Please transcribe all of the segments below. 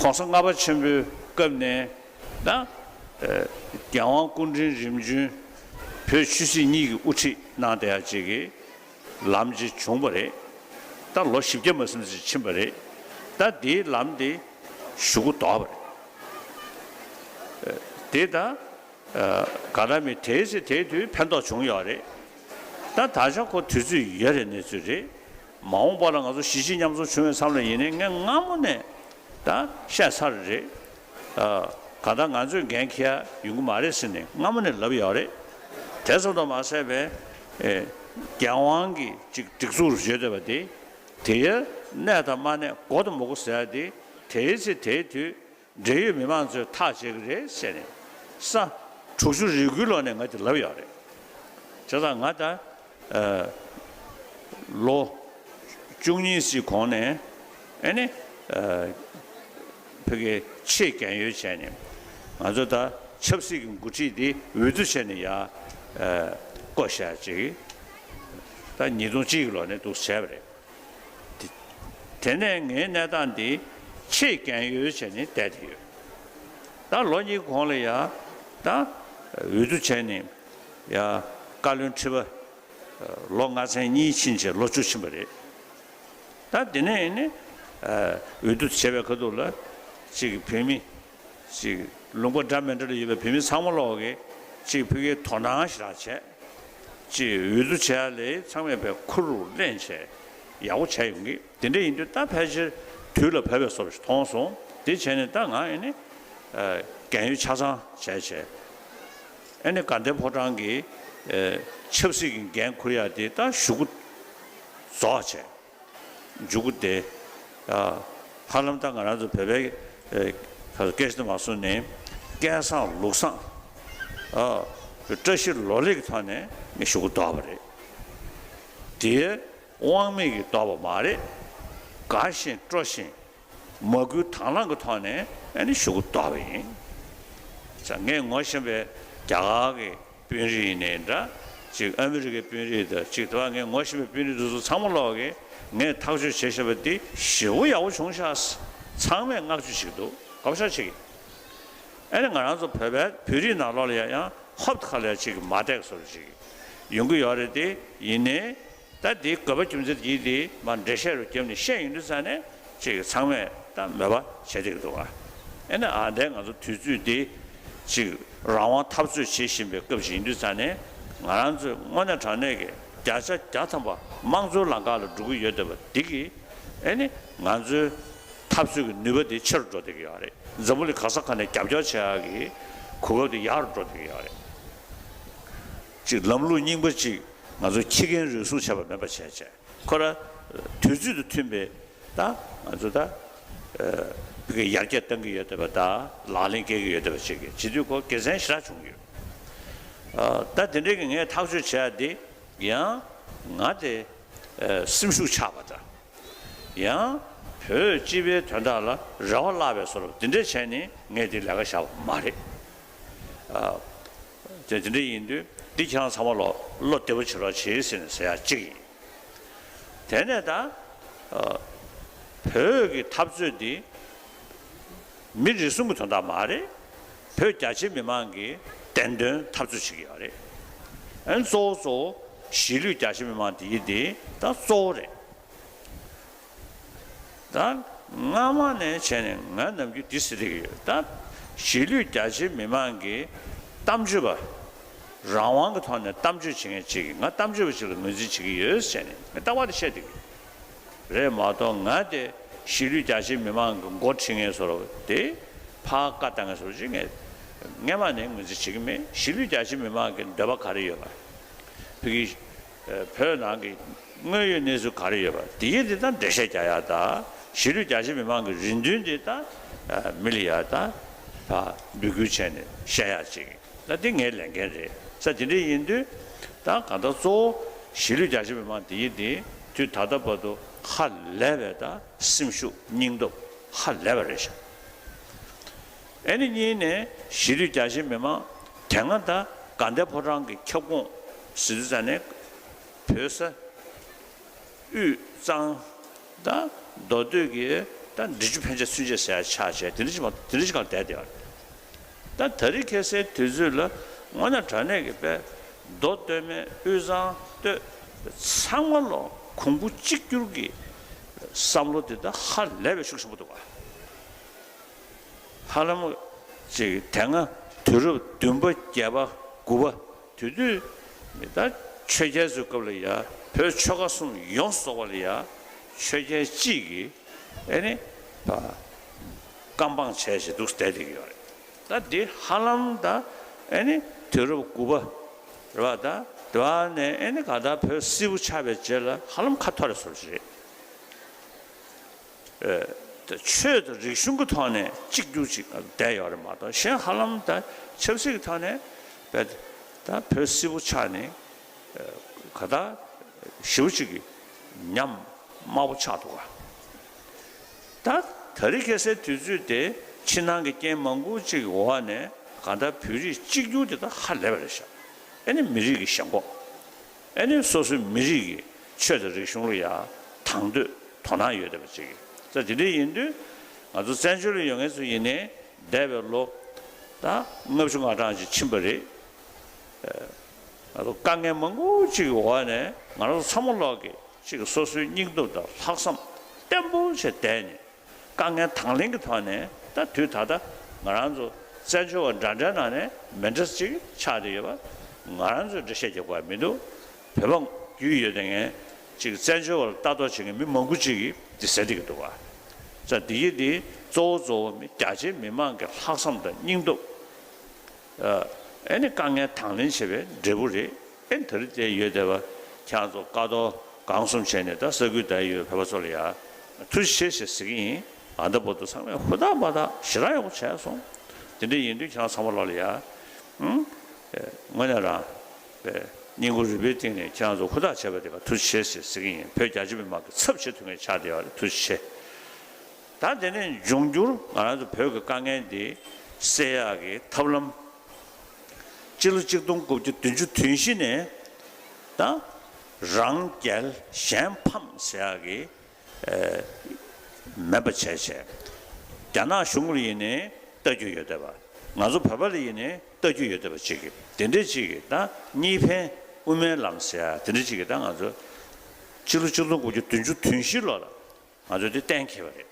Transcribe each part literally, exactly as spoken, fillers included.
གོང་ས་ལྔ་པ་ཆེན་པོའི་སྐབས་ནས་ད་ཨ་རྒྱལ་དབང་སྐུ་ཕྲེང་རིམ་བྱོན་བོད་ཆོས་སྲིད་གཉིས་ཀྱི་དབུ་ཁྲིད་གནང་བསྡད་ཡ་ཅིག་གི་ལམ་ཅིག་བྱུང་བ་རེད། ད་ལོ་བཞི་བརྒྱ་མ་ཟིན་ཙམ་ཕྱིན་པ་རེད། ད་དེའི་ལམ་དེ་གཞུག་གུ་ལྡོག་པ་རེད། དེ་ད་ག་ད་མི་དེའི་ཚེ་དེའི་དུས་ཕན་ཐོགས་བྱུང་ཡོད་རེད། ད་ད་ཆ་ཁོ་དུས་ཚོད་ཡོད་རེད་གནས་ཚུལ་རེད། མ་འོངས་པ་ལ་ང་ཚོ་གཞིས་བྱེས་མཉམ་འཛོམས་བྱུང་བའི་མཚམས་ལ་ཡིན་ནའི་ངས་སྔ་མོ་ནས་ད་བཤད་ཚར་རེད། ཨ་ག་ད་ང་ཚོས་འགན་འཁྱེར་ཡ་ཡོང་གི་མ་རེད་ཟེར་ནས་སྔ་མོ་ནས་ལབ་ཡོད་རེད། དེ་ཙམ་དུ་མ་ཟད་པའི་ཨེ་རྒྱལ་དབང་གི་ཅིག་སྒྲིག་འཛུགས་རུ་བརྗོད་བསྡད་པ་དེ་དེའི་གནས་དང་མ་གནས་མགོ་དང་མ་མགོ་ཟེར་ཡ་དེ་དེའི་ཚེ་དེའི་དུས་འབྲེལ་ཡོད་མི་མང་ཚོས་ཐག་བཅད་ཀྱི་རེད་ཟེར་ནས་ས་དྲུག་ཅུ་རེ་དགུའི་ལོ་ནས་ང་དེ་ལབ་ཡོད་རེད། བྱས་ཙང་ང་ད་ཨ་ལོ་བཅུ་གཉིས་ཙམ་གོང་ནས་ཨ་ནི་ཨ་ཕ་གིའི་ཆེས་རྒན་ཡོལ་བྱས་ནས་ང་ཚོ་ད་ཆབ་སྲིད་ཀྱི་འགོ་ཁྲིད་འདི་འོས་བསྡུ་བྱས་ནས་ཡར་ཨ་བསྐོ་བཞག་ཅིག་ད་ཉིས་སྟོང་གཅིག་གི་ལོ་ནས་འདུག་བྱས་པ་རེད། དེ་དེ་ནས་ངའི་གནས་སྟངས་འདི་ཆེས་རྒན་ཡོལ་བྱས་ནས་བསྡད་དེ་ཡོད། ད་ལོ་གཉིས་གོང་ལ་ཡ་ད་འོས་བསྡུ་བྱས་ནས་ཡ་བཀའ་བློན་ཁྲི་པ་ལོ་ལྔ་ཚན་གཉིས་ཕྱིན་བྱས་ལོ་བཅུ་ཕྱིན་པ་རེད། ད་དེ་ནས་ནི་འོས་བསྡུ་བྱས་པའི་ཁ་ཐུག་ལ་ཅིག་བོད་མི་ཅིག་ལུང་པ་འདྲ་མི་འདྲ་ལ་ཡོད་པའི་བོད་མི་ཚང་མ་ལོག་གིས་ཅིག་ཕ་གིའི་དོ་སྣང་ཞེ་དྲག་བྱས། ཅིག་འོས་བསྡུ་བྱས་ལས་ཚང་མས་པའི་ཁུར་རུ་ལེན་བྱས་ཡག་པོ་བྱས་ཡོང་གི། དེ་འདྲ་ཡིན་དུས་ད་ཕལ་ཆེར་དུས་ལ་བབས་པའི་བཟོ་འདྲ་ཞིག་མཐོང་སོང་། དེ་བྱས་ནས་ད་ང་ཨེ་ནི་རྒན་ཡོལ་ཆ་ཚང་བྱས་བྱས་ཨེ་ནི་དགའ་ལྡན་ཕོ་བྲང་གི་ཆབ་སྲིད་ཀྱི་འགན་འཁུར་ཡག་དེ་ད་གཞུག་གུ་རྫོགས་བྱས། མཇུག་གུ་དེ། ཧ་ལམ་ད་ང་རང་ཚོ་བོད་པའི་ཁ་སྐད་ཆ་དེ་མ་གསུངས་ནས་སྐལ་བཟང་ལུགས་བཟང་། བཀྲ་ཤིས་ལོ་ལེགས་ཀྱི་ཐོག་ནས་ངས་ཞུ་གི་འདུག་པ་རེད། དེའི་དབང་མེད་ཀྱི་འདུག་པ་མ་རེད། དགའ་བཞིན་སྤྲོ་བཞིན་མ་བསྐུལ་དང་བླངས་ཀྱི་ཐོག་ནས་ཨ་ནི་ཞུ་གི་འདུག་པ་ཡིན། ངས་ངོ་ཤེས་པའི་རྒྱ་གར་གྱི་དཔོན་རིགས་ཡིན་ནའི་འདྲ། ཅིག་ཨ་མི་རི་ཀའི་དཔོན་རིགས་དང་ཅིག་དེ་བ་ངས་ངོ་ཤེས་པའི་དཔོན་རིགས་དེ་ཚོ་ཚང་མ་ལོག་གིས་ངས་ཐག་གཅོད་བྱས་བཞག་པ་འདི་ཞེ་པོ་ཡག་པོ་བྱུང་ཤག་ཚང་མས་བསྔགས་བརྗོད་བྱེད་ཀྱི་འདུག་དགའ་པོ་ཞེ་དྲག་བྱེད་ཀྱི། ཨ་ནི་ང་རང་ཚོ་བོད་པའི་བོད་རིགས་ནང་ལོགས་ལ་ཡང་ཡང་ཧོབ་ཁ་ལ་ཅིག་མ་བསྡད་བཟོ་འདྲ་ཅིག་ཡོང་གི་ཡོད་རེད་དེ། ཡིན་ནའི་ད་འདི་དགོས་པ་རྒྱུ་མཚན་གྱིས་དེ་མར་འགྲེལ་བཤད་རུ་བརྒྱབ་ནས་བཤད་ཡོང་དུས་ཙང་ནས་ཅིག་ཚང་མས་ད་མོས་པ་བྱེད་བསྡད་ཀྱི་འདུག་ག་ཨ་ནི་ཨ་འདས་ང་ཚོ་དུས་ཚོད་འདི་ཅིག་རང་དབང་འཐབ་རྩོད་བྱེད་བཞིན་པའི་སྐབས་ཤིག་ཡིན་དུས་ཙང་ནས་ང་རང་ཚོས་དངོས་གནས་དྲང་གནས་ཀྱི་བརྒྱ་ཆ་བརྒྱ་ཐམ་པ་དམངས་གཙོའི་ལམ་ཁ་ལ་འགྲོ་གི་ཡོད་བསྡད་པ་འདི་གིས་ཨ་ནི་ང་ཚོའི་འཐབ་རྩོད་ཀྱི་ནུས་པ་དེ་ཆེ་རུ་འགྲོ་བསྡད་ཀྱི་ཡོད་རེད། འཛམ་བུ་གླིང་ག་ས་ག་ནས་རྒྱབ་སྐྱོར་བྱེད་ཡག་གི་གོ་སྐབས་དེ་ཡག་རུ་འགྲོ་བསྡད་ཀྱི་ཡོད་རེད། ཅིག་ལམ་ལུགས་རྙིང་པ་ཅིག་ང་ཚོ་ཁྱི་རྒན་རུས་ཟུངས་བྱས་པ་མེད་པ་བྱས་བྱས་ཁོ་ར་དུས་ཚོད་དང་མཐུན་པའི་ད་ང་ཚོ་ད་ཨ་ཕ་གི་ཡར་རྒྱས་གཏང་གི་ཡོད་བསྡད་པ་དང་ལག་ལེན་འཁེལ་གི་ཡོད་བསྡད་པ་ཅིག་གི་བྱེད་དུས་ཁོ་དགེ་མཚན་ཞེ་དྲག་བྱུང་ཡོད། ཨ་ད་དེ་འདྲའི་གི་ངས་ཐག་གཅོད་བྱས་ཡ་དེ་ཡང་ང་དེ་ཨ་སེམས་ཤུགས་ཆག་པ་དང་། ཡང་བོད་སྤྱི་པའི་དོན་དག་ལ་རེ་བ་བརླག་པའི་བཟོ་འདྲ་འདི་འདྲས་བྱས་ནས་ངས་འདི་ལས་ཀ་བཞག་པ་མ་རེད། ཨ་དེ་དེ་འདྲ་ཡིན་དུས་འདི་ཁྱེད་རང་ཚང་མ་ལོ་བློ་བདེ་པོ་བྱེད་རོགས་བྱེད་ཟེར་ནས་ཟེར་ཡ་གཅིག་ཡིན། དེ་ནས་ད་ཨ་བོད་ཀྱི་འཐབ་རྩོད་འདི་མི་རེ་ཟུང་གི་དོན་དག་མ་རེད། བོད་རྒྱ་ཆེ་མི་མང་གི་བདེན་དོན་འཐབ་རྩོད་བྱེད་ཀྱི་ཡོད་རེད། ཨ་ནི་གཙོ་བོ་གཙོ་བོ་གཞིས་ལུས་རྒྱ་ཆེ་མི་མང་འདི་ཡི་འདི་ད་གཙོ་བོ་རེད། ད་སྔ་མ་ནས་བྱས་ནས་ང་ནམ་རྒྱུན་འདི་ཟེར་བསྡད་ཀྱི་ཡོད། ད་གཞིས་ལུས་རྒྱ་ཆེའི་མི་མང་གིས་གཏམ་བརྗོད་པ། རང་དབང་གི་ཐོག་ནས་གཏམ་བརྗོད་བྱེད་མཁན་ཅིག་གིས་ང་གཏམ་བརྗོད་པ་ཞིག་ལ་ངོས་འཛིན་བྱེད་ཀྱི་ཡོད་ཟེར་ནས་ངས་རྟག་པར་དེ་བཤད་བསྡད་ཀྱི་ཡོད། རེད་མ་གཏོགས་ང་དེ་གཞིས་ལུས་རྒྱ་ཆེའི་མི་མང་གི་མགོ་ཁྲིད་མཁན་བཟོ་འདྲ་དེ་ཕར་བཀའ་བཏང་མཁན་བཟོ་འདྲ་ཅིག་ངས་སྔན་མ་ནས་ངོས་འཛིན་བྱེད་ཀྱི་མེད། གཞིས་ལུས་རྒྱ་ཆེའི་མི་མང་གི་འདོད་པ་ག་རེ་ཡོད་པ། བོད་ཀྱི་བོད་ནང་གི་དངོས་ཡོད་གནས་ཚུལ་ག་རེ་ཡོད་པ་དེ་ཡི་དེ་དང་འགྲེལ་བཤད་རྒྱག་ཡག་དང་གཞིས་ལུས་རྒྱ་ཆེ་མི་མང་གི་རེ་འདུན་དེ་དང་མི་ལ་ཡག་དང་འབོད་སྐུལ་བྱས་ནས་བཤད་ཡག་ཅིག་ད་དེ་ངའི་ལས་འགན་རེད་ས། དེ་འདྲ་ཡིན་དུས་ད་གང་ལྟར་གཙོ་བོ་གཞིས་ལུས་རྒྱ་ཆེ་མི་མང་དེ་ཡི་དེ་དུས་ད་ལྟ་བར་དུ་ཧ་ལས་པའི་ད་སེམས་ཤུགས་སྙིང་སྟོབས་ཧ་ལས་པ་རེད་ཤག་ཨ་ནི་གཉིས་ནས་གཞིས་ལུས་རྒྱ་ཆེ་མི་མང་དེ་སྔ་ད་དགའ་ལྡན་ཕོ་བྲང་གི་ཁྱབ་ཁོངས་ཟེར་དུས་ཙང་ནས་བོད་ས་དབུས་གཙང་ད་མདོ་སྟོད་ཀྱི་ད་ ད་འབྲི་ཆུ་ཕན་ཆད་ཚུན་ཆད་ཟེར་ཡ་ཆགས་བྱས་དེ་འདྲ་ཅིག་མ་དེ་འདྲ་ཅིག་གང་བསྡད་བསྡད་ཡོད་རེད། ད་ད་རེས་ཁ་སང་དུས་ཚོད་ལ་དངོས་གནས་དྲང་གནས་ཀྱི་དཔེ་མདོ་སྟོད་སྨད་དབུས་གཙང་སྟོད་ཚང་མ་ལོ་གོང་བུ་གཅིག་གྱུར་གྱི་བསམ་བློ་དེ་ད་ཧ་ལས་པའི་ཤུགས་ཆེན་པོ་འདུག་ག་ཧ་ལམ་ཅིག་དེ་སྔ་དུས་རབས་བདུན་པ་བརྒྱད་པ་དགུ་པ་དེ་དུས་ད་ཆོས་རྒྱལ་ཚོའི་སྐབས་ལ་ཡ་བོད་ཆོལ་ཁ་གསུམ་ཡོངས་སུ་རྫོགས་པ་ལ་ཡ་ཆོས་རྒྱལ་གཅིག་གིས་ཨེ་ནི་བཀའ་འབངས་བྱས་བྱས་འདུག་བསྡད་བསྡད་ཀྱི་ཡོད་རེད། ད་འདི་ཧ་ལམ་ད་ཨེ་ནི་དུས་རབས་དགུ་པ་རེད་བ། ད་དེ་བ་ནས་ཨེ་ནི་ག་ད་བོད་སིལ་བུ་ཆགས་པའི་རྗེས་ལ་ཧ་ལམ་ཁ་འཐོར་རེ་སོར་ཞིག་རེད། ཆོས་དང་རིག་གཞུང་གི་ཐོག་ནས་གཅིག་གྱུར་ཅིག་བསྡད་ཡོད་རེད་མ་གཏོགས་གཞན་ཧ་ལམ་ད་ཆབ་སྲིད་ཀྱི་ཐོག་ནས་བས་ད་བོད་སིལ་བུ་ཆགས་ནས་ག་ད་ཞེ་པོ་ཅིག་གི་ཉམས་དམའ་པོ་ཆགས་འདུག་ག་ད་ད་རེས་ཁ་སང་དུས་ཚོད་དེ་ཕྱི་ནང་གི་རྐྱེན་མང་པོ་ཅིག་གི་འོག་ནས་ག་ད་བོད་རིགས་གཅིག་གྱུར་དེ་ད་ཧ་ལས་པ་རེད་ཤག་ཨེ་ནི་མི་རིགས་ཀྱི་ཞེན་ཁོག་ཨེ་ནི་སོ་སོའི་མི་རིགས་ཀྱི་ཆོས་དང་རིག་གཞུང་ལ་ཡ་དང་དོད་དོ་སྣང་ཡོད་བསྡད་པ་ཅིག་གིས་ད་དེ་འདྲ་ཡིན་དུས་ང་ཚོ་བཙན་བྱོལ་ལ་ཡོད་མཁན་ཚོ་ཡིན་ནའི་འདས་པའི་ལོ་ད་ལྔ་བཅུ་ང་གྲངས་ཅིག་ཕྱིན་པ་རེད། ང་ཚོ་དཀའ་ངལ་མང་པོ་ཅིག་གི་འོག་ནས་ང་རང་ཚོ་ཚང་མ་ལོག་གིས་ཅིག་སོ་སོའི་སྙིང་སྟོབས་དང་ལྷག་བསམ་བརྟན་པོ་བྱས་བསྡད་ནས་དཀའ་ངལ་དང་ལེན་གྱི་ཐོག་ནས་ད་དུས་ད་ལྟ་ང་རང་ཚོ་བཙན་བྱོལ་བ་འདྲ་འདྲའི་ནང་ནས་མི་འདྲ་ཅིག་ཆགས་བསྡད་ཡོད་པ་ང་རང་ཚོས་འགྲེལ་བཤད་རྒྱག་དགོས་པ་མི་འདུག་བོད་པ་རྒྱུས་ཡོད་བསྡད་མཁན་ཅིག་བཙན་བྱོལ་བ་ལ་ལྟ་རྟོག་བྱེད་མཁན་མི་མང་པོ་ཅིག་གིས་འདི་ཟེར་བསྡད་ཀྱི་འདུག་བ། ཙང་འདི་ཡི་འདི་གཙོ་བོ་གཙོ་བོ་མི་རྒྱ་ཆེའི་མི་མང་གི་ལྷག་བསམ་དང་སྙིང་སྟོབས། ཨེ་ནི་དཀའ་ངལ་དང་ལེན་བྱེད་པའི་འབྲས་བུ་རེད། ཨེ་ནི་ད་རེས་དེ་ཡོད་བསྡད་པ་ཁྱེད་རང་ཚོ་བཀའ་དོག་གང་གསུམ་བྱས་ནས་ད་ས་ཁུལ་ད་ཡོད་བོད་པ་ཚོ་ལ་ཡ་ཐུགས་རྗེ་ཆེ་ཞེས་ཟེར་གྱི་ཡིན། ཨ་ད་བར་དུ་ཚང་མས་ཧུར་ཐག་འབད་ཐག་ཞེ་དྲག་ཡག་པོ་བྱས་སོང་། དེ་འདྲ་ཡིན་དུས་ཁྱེད་རང་ཚང་མ་ལོག་ལ་ཡ། ཨང་། དངོས་གནས་རང་། པའི་སྙིང་ཁུང་རུས་པའི་གཏིང་ནས་ཁྱེད་རང་ཚོ་ཧུར་ཐག་བྱས་པ་དེ་ག་ཐུགས་རྗེ་ཆེ་ཞེས་ཟེར་གྱི་ཡིན། བོད་རྒྱ་ཆེ་མི་མང་གི་ཚབ་བྱེད་ཐུབ་མཁན་ཆགས་བསྡད་ཡོད་རེད། ཐུགས་རྗེ་ཆེ། ད་དེ་ནས་འབྱུང་འགྱུར་ང་རང་ཚོ་བོད་ཀྱི་དཀའ་ངལ་འདི་སེལ་ཡག་གི་ཐབས་ལམ། སྤྱི་ལོ་གཅིག་སྟོང་དགུ་བརྒྱ་བདུན་ཅུ་དོན་བཞི་ནས་ད་རང་རྒྱལ་གཞན་ཕམ་ཟེར་ཡག་གི་མེད་པ་བྱས་བྱས། རྒྱ་ནག་གཞུང་ལ་ཡིན་ནའི་ལྟ་རྒྱུ་ཡོད་བསྡད་པ། ང་ཚོ་བོད་པ་ལ་ཡིན་ནའི་ལྟ་རྒྱུ་ཡོད་བསྡད་པ་ཅིག་གིས་དེ་འདྲས་ཅིག་གིས་ད་གཉིས་ཕན་དབུ་མའི་ལམ་ཟེར་ཡ་དེ་འདྲས་ཅིག་གིས་ད་ང་ཚོ་སྤྱི་ལོ་གཅིག་སྟོང་དགུ་བརྒྱ་བདུན་ཅུ་དོན་བཞི་ལོ་ལ་ང་ཚོས་དེ་གཏན་འཁེལ་བ་རེད།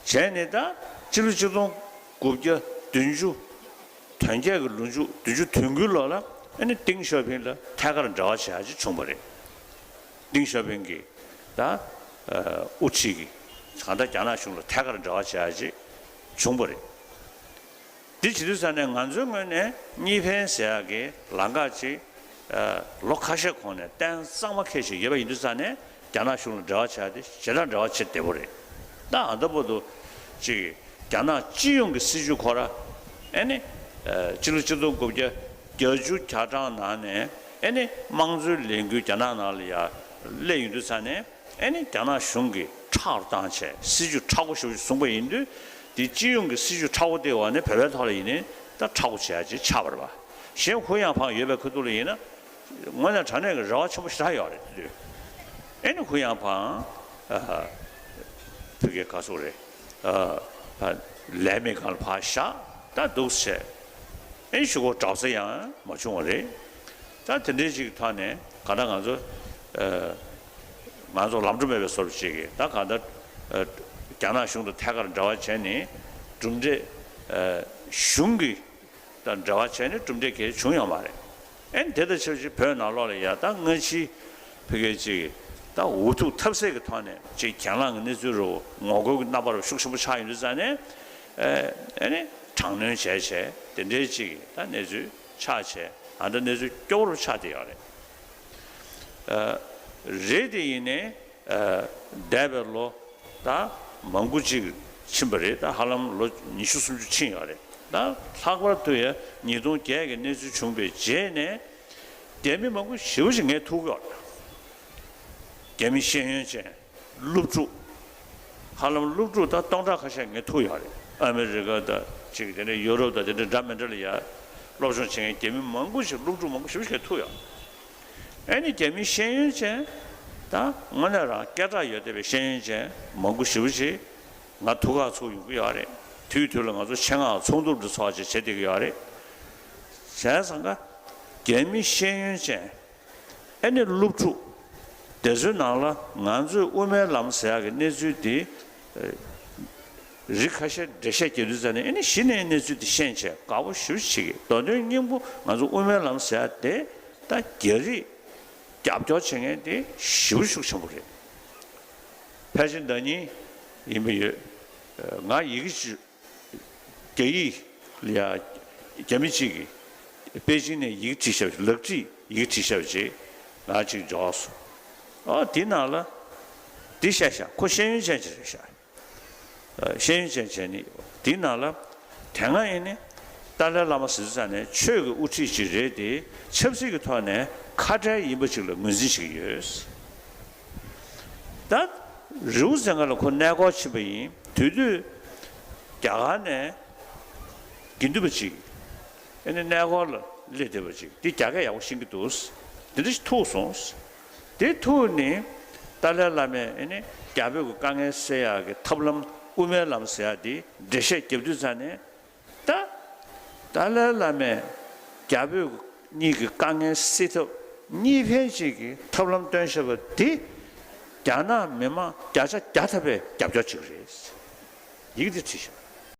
བྱས་ནས་ད་སྤྱི་ལོ་གཅིག་སྟོང་དགུ་བརྒྱ་བདུན་ཅུ་དོན་བརྒྱད་ཀྱི་ལོ་མཇུག་བདུན་ཅུ་དོན་དགུའི་ལོ་ལ་ཨ་ནི་ཏེང་ཞའོ་ཕིང་ལ་ཐད་ཀར་འབྲེལ་བ་བྱེད་ཡ་ཅིག་བྱུང་བ་རེད། ཏེང་ཞའོ་ཕིང་གིས་ད་དབུ་ཁྲིད་ཀྱིས་གང་ལྟར་རྒྱ་ནག་གཞུང་ལ་ཐད་ཀར་འབྲེལ་བ་བྱེད་ཡ་ཅིག་བྱུང་བ་རེད། འདི་བྱེད་དུས་ཙང་ནས་ང་ཚོའི་ངོས་ནས་གཉིས་ཕན་ཟེར་ཡག་གི་ལམ་ཁ་ཅིག་ལོ་ཁ་ཤས་གོང་ནས་གཏན་གཙང་མ་འཁེལ་བཞིན་ཡོད་པ་ཡིན་དུས་ཙང་ནས་རྒྱ་ནག་གཞུང་ལ་འབྲེལ་བ་བྱས་ཏེ་ཞེ་དྲག་འབྲེལ་བ་བྱེད་བདེ་པོ་རེད། ད་ཨ་ད་བར་དུ་ཅིག་རྒྱ་ནག་སྤྱི་ཡོངས་ཀྱི་སྲིད་བྱུས་ཁོ་ར་ཨེ་ནི་སྤྱི་ལོ་གཅིག་སྟོང་དགུ་བརྒྱ་བརྒྱད་ཅུ་གྱ་གྲངས་ནང་ནས་ཨེ་ནི་དམངས་གཙོའི་ལས་འགུལ་རྒྱ་ནག་ནང་ལ་ཡ་སླེབས་ཡོང་དུས་ཙང་ནས། ཨེ་ནི་རྒྱ་ནག་གཞུང་གིས་ཁྲག་བཏང་བྱས་སྲིད་བྱུས་མཁྲེགས་པོ་ཞེ་པོ་ཞིག་བཟུང་པ་ཡིན་དུས་འདི་སྤྱི་ཡོངས་ཀྱི་སྲིད་བྱུས་མཁྲེགས་པོ་དེའི་འོག་ནས་བོད་པའི་ཐོག་ལ་ཡིན་ནའི་ད་མཁྲེགས་པོ་བྱེད་ཡ་ཅིག་ཆགས་པ་རེད་པ། གཞན་ཧུ་ཡང་ཕང་ཡོད་པའི་ཁ་ཐུག་ལ་ཡིན་ན་དངོས་གནས་དྲང་གནས་ཀྱི་རེ་བ་ཆེན་པོ་ཞེ་དྲག་ཡོད་རེད་དེ་དུས། ཨེ་ནི་ཧུ་ཡང་ཕང་ཨ་ཕ་གིའི་ག་ཚོད་རེད་ཨ་ལས་མེད་སྒང་ལ་ཕར་བཞག་ད་འདུག་བྱས། ཨེ་ཤུ་གོ་གྲྭ་ས་ཡང་མ་བྱུང་བ་རེད། ད་དེ་འདྲའི་ཅིག་ཐོག་ནས་ག་ད་ང་ཚོ་ཨ་ང་ཚོ་ལམ་འགྲོ་མེད་པའི་བཟོ་འདྲ་ཅིག་གིས་ད་ག་ད་ཨ་རྒྱ་ནག་གཞུང་དང་ཐད་ཀར་འབྲེལ་བ་བྱས་ནས་གྲུབ་འབྲས་ཨ་གཞུང་གི་ད་འབྲེལ་བ་བྱས་ནས་གྲུབ་འབྲས་གལ་བྱུང་ཡོད་མ་རེད། ཨེ་ནི་དེ་དང་ཆབས་ཅིག་བོད་ནང་ལོགས་ལ་ཡ་ད་སྔ་ཕྱི་ཕ་གི་ཅིག་ད་འུ་ཐུག་ཐབས་ཟད་ཀྱི་ཐོག་ནས་ཅིག་གྱེན་ལངས་ཀྱི་གནས་ཚུལ་རུ་ངོ་རྒོལ་གྱི་རྣམ་པ་རུ་ཤུགས་ཆེན་པོ་ཆགས་ཡོང་དུས་ཙང་ནས་ཨེ་ནི་དྲག་གནོན་བྱས་བྱས་དེ་འདྲའི་ཅིག་ད་གནས་ཚུལ་ཆགས་བྱས་ཨ་ད་གནས་ཚུལ་སྐྱོ་བོ་རུ་ཆགས་བསྡད་ཡོད་རེད། རེད་དེ་ཡིན་ནའི་འདས་པའི་ལོ་ད་མང་པོ་ཅིག་ཕྱིན་པ་རེད། ད་ཧ་ལམ་ལོ་ཉི་ཤུ་སུམ་ཅུ་ཕྱིན་ཡོད་རེད། ད་ལྷག་པར་དུ་ཡ་ཉིས་སྟོང་བརྒྱད་ཀྱི་གནས་ཚུལ་བྱུང་བའི་རྗེས་ནས་རྒྱ་མི་མང་པོ་ཞེ་པོ་ཅིག་ངས་ཐུག་ཡོད་རེད། རྒྱ་མི་ཤེས་ཡོན་ཅན་སློབ་ཕྲུག་ཧ་ལམ་སློབ་ཕྲུག་ད་སྟོང་ཕྲག་ཁ་ཤས་ངས་ཐུག་ཡོད་རེད། ཨ་མི་རི་ཀ་དང་ཅིག་དེ་འདྲ་ཡུ་རོབ་དང་དེ་འདྲ་འདྲ་མི་འདྲ་ལ་ཡ་སློབ་སྦྱོང་བྱེད་མཁན་རྒྱ་མི་མང་པོ་ཞིག་སློབ་ཕྲུག་མང་པོ་ཞེ་པོ་ཅིག་ངས་ཐུག་ཡོད། ཨ་ནི་རྒྱ་མི་ཤེས་ཡོན་ཅན་ ད་དངོས་གནས་རང་སྐད་གྲགས་ཡོད་བསྡད་པའི་ཤེས་ཡོན་ཅན་མང་པོ་ཞེ་པོ་ཅིག་ང་ཐུག་ཁག་ཚུགས་ཡོང་གི་ཡོད་རེད། དུས་དུས་ལ་ང་ཚོ་ཆེད་མངགས་ཚོགས་འདུ་འདི་ཚོགས་བྱས་བྱེད་བསྡད་ཀྱི་ཡོད་རེད། བྱས་ཙང་ཀ་རྒྱ་མི་ཤེས་ཡོན་ཅན། ཨེ་ནི་སློབ་ཕྲུག་དེ་ཚོའི་ནང་ལ་ང་ཚོས་དབུ་མའི་ལམ་ཟེར་ཡག་གི་གནས་ཚུལ་འདི་ཨེ་རི་ཁ་ཤས་འགྲེལ་བཤད་རྒྱག་དུས་ཙ་ནས་ཨེ་ནི་གཞི་ནས་གནས་ཚུལ་འདི་ཤེས་བྱས་དགའ་པོ་ཞེ་པོ་ཅིག་བྱེད་ཀྱི། མདོ་དོན་སྙིང་པོ་ང་ཚོ་དབུ་མའི་ལམ་ཟེར་ཡག་དེ་ད་རྒྱ་རིགས་རྒྱབ་སྐྱོར་བྱེད་མཁན་དེ་ཞེ་པོ་ཤུགས་ཆེན་པོ་རེད། ཕལ་ཆེར་ཟླ་ཉིན་ཡིན་པ་ཡོད། ང་ཡི་གེ་ཅིག་རྒྱ་ཡིག་ལ་ཡ་རྒྱ་མི་གཅིག་གིས་པེ་ཅིང་ནས་ཡི་གེ་བྲིས་ཤག་ལག་བྲིས་ཡི་གེ་བྲིས་ཤག་ཅིག་ང་ཅིག་འབྱོར་སོང་། ཨ་དེ་ནང་ལ་དེ་བཤད་ཤག་ཁོ་ཤེས་ཡོན་ཅན་ཅིག་རེད་ཤག་ཤེས་ཡོན་ཅན་བྱས་ནི་དེའི་ནང་ལ་དེ་སྔ་ཡིན་ནི་ཏཱ་ལའི་བླ་མ་ཟེར་ཙང་ནས་ཆོས་ཀྱི་དབུ་ཁྲིད་ཅིག་རེད་དེ། ཆབ་སྲིད་ཀྱི་ཐོག་ནས་ཁ་བྲལ་ཡིན་པ་ཅིག་ལ་ངོས་འཛིན་བྱེད་ཀྱི་ཡོད། ད་རི་བོ་རྩེ་ལྔ་ལ་ཁོ་གནས་སྐོར་ཕྱིན་པ་ཡིན་དུས་དུས་རྒྱ་གར་ནས་དགེ་འདུན་པ་ཅིག་ཨེ་ནི་གནས་སྐོར་ལ་སླེབས་བསྡད་པ་ཅིག་དེ་རྒྱ་སྐད་ཡག་པོ་ཤེས་ཀྱི་འདུག་དེ་འདྲ་ཞིག་ཐུག་སོང་། དེ་ཐུག་ནི་ཏཱ་ལའི་བླ་མས་ཨེ་ནི་རྒྱ་བོད་ཀྱི་དཀའ་ངལ་སེལ་ཡག་གི་ཐབས་ལམ་དབུ་མའི་ལམ་ཟེར་ཡག་དེ་འགྲེལ་བཤད་རྒྱབ་དུས་ཙ་ནས། ད་ཏཱ་ལའི་བླ་མས་རྒྱ་བོད་གཉིས་ཀྱི་དཀའ་ངལ་སེལ་ཐབས་གཉིས་ཕན་གཅིག་གི་ཐབས་ལམ་སྟོན་བཞག་པ་འདི་རྒྱ་ནག་མི་མང་བརྒྱ་ཆ་བརྒྱ་ཐམ་པས་རྒྱབ་སྐྱོར་བྱེད་ཀྱི་རེད། ཡི་གེ་འདི་བྲིས་བཞག